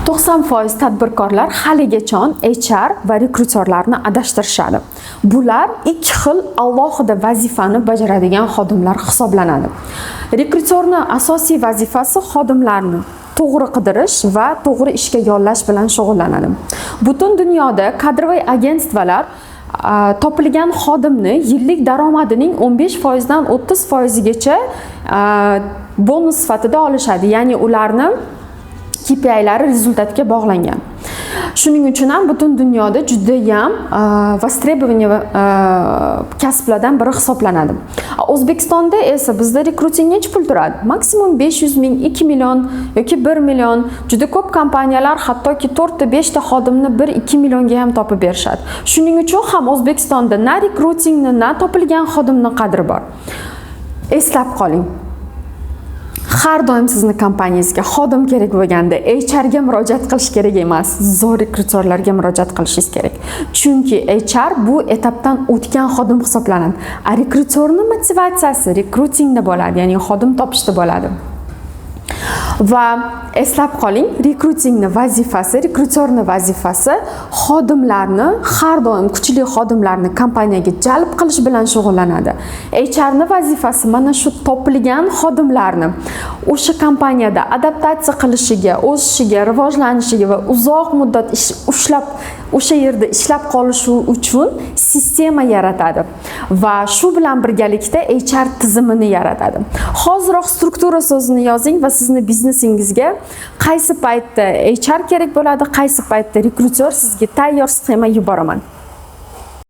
90% tadbirkorlar haligacha HR va rekruterlarni adashtirishadi. Bular ikki xil alohida vazifani bajaradigan xodimlar hisoblanadi. Rekruterni asosiy vazifasi xodimlarni to'g'ri qidirish va to'g'ri ishga yollash bilan shug'ullanadi. Butun dunyoda кадровый агентство lar topilgan xodimni yillik daromadining 15% dan 30 foizigacha bonus sifatida olishadi. Ya'ni ularni KPIlari результат ga bog'langan. Shuning uchun ham butun dunyoda judayam востребованный kasblardan biri hisoblanadi. O'zbekistonda esa bizda rekruting necha pul turadi? Maksimum 500 ming, 2 million yoki 1 million. Juda ko'p kompaniyalar hattoki 4 ta, 5 ta xodimni 1-2 millionga ham topib berishadi. Shuning uchun ham O'zbekistonda na rekrutingni, na topilgan xodimni qadri bor. Eslab qoling. Har doim sizni kompaniyangizga xodim kerak bo'lganda HR ga murojaat qilish kerak emas, zo'r rekruterlarga murojaat qilishingiz kerak. Chunki HR bu etapdan o'tgan xodim hisoblanadi. А rekruterni motivatsiyasi rekrutingda bo'ladi, ya'ni xodim topishda bo'ladi. Va eslab qoling, rekrutingni vazifasi, rekruterni vazifasi xodimlarni, har doim kuchli xodimlarni kompaniyaga jalb qilish bilan shug'ullanadi. HRni vazifasi mana shu topilgan xodimlarni o'sha kompaniyada adaptatsiya qilishiga, o'sishiga, rivojlanishiga va uzoq muddat ish ushlab, o'sha yerda ishlab qolishi uchun sistema yaratadi va shu bilan birgalikda HR tizimini yaratadi. Hoziroq "struktura" so'zini yozing va sizni biznesingizga qaysi paytda HR kerak bo'ladi, qaysi paytda rekruter, sizga tayyor sxema yuboraman.